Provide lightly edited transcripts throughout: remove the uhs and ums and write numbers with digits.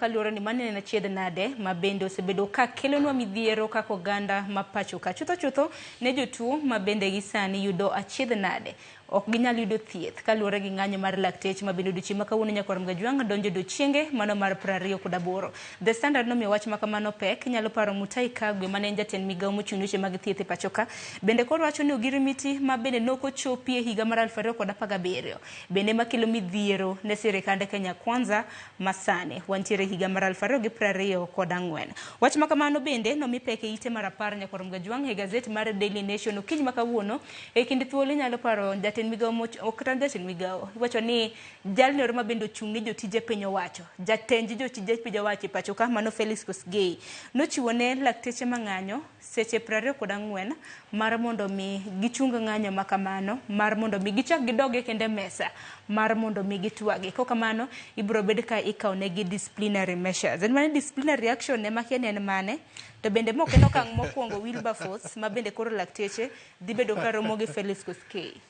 Kaluwore ni mano en achiedh nade ma bende osebedo ka kelonwa midhiero kaka oganda ma pacho ka. Chutho chutho ne jotuo ma bende gi sani yudo achiedh nade ok ginyal yudo thieth kaluwore gi ng'anyo mar lakteche ma bende odiochieng' ma kawuono nyakwar Mgajwang' donjo odiochienge mano mar 28. The Standard nomiyo wach ma kamano pek. Inyalo paro Mutahi Kagwe mane en jatend migawo mochung' ne weche mag thieth e pacho ka bende koro wacho ni ogirimiti ma bende nok ochopi e higa mar 2017 bende makelo midhiero ne sirikand Kenya Kwanza masani wantiere higa mar 2024. Wach ma kamano bende nomi pek e ite mar 10 nyakwar Mgajwang' e gazet mar Daily Nation okinyi ma kawuono. E kind thuolo inyalo paro jatend migawo, ok kata jatend migawo, iwacho ni jalno ero ma bende ochung' ne jotije piny owacho, jatend jotije piny owacho e pacho ka mano Felix Kosgei nochiwo ne lakteche mang'anyo seche 24 mar mondo mi gichung ng'anyo ma kamano, mar mondo mi gichak gidog e kendo e mesa mar mondo mi gitwagi. Kok kamano, ibiro bed ka ikawo negi disciplinary measures. En mana disciplinary action ema kia ni en mane, to bende ma ok en okang' mokwongo Wilberforce ma bende koro lakteche dhi bedo ka romo gi Felix Koskei.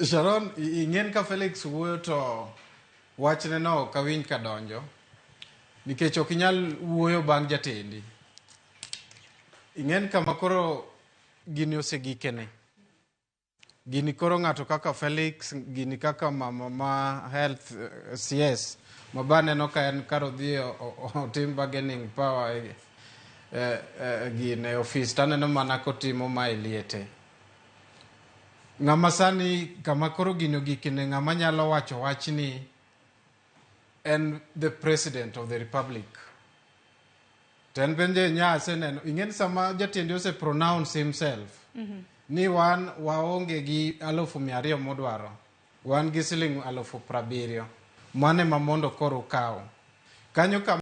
Sharon, ing'en ka Felix wuoyo to wachne no ok awinj ka donjo nikech ok inyal wuoyo bang' jatendi. Ing'en kama koro gini osegikene. Gini koro ng'ato kaka Felix, gini kaka mama ma health CS, ma ba neno ka en kar odhi otim bargaining power e, e, e, gine e ofis taneno mana kotimo ma e liete. Ng'ama sani kama koro gini ogikene ng'ama nyalo wacho wachni en the president of the republic. To en bende nya aseneno, ing'eni sama jatendi ose pronounce himself ni wan waonge gi 200,000 modwaro, wan gi siling 70,000. Mano ema mondo koro ukaw. Kanyo kama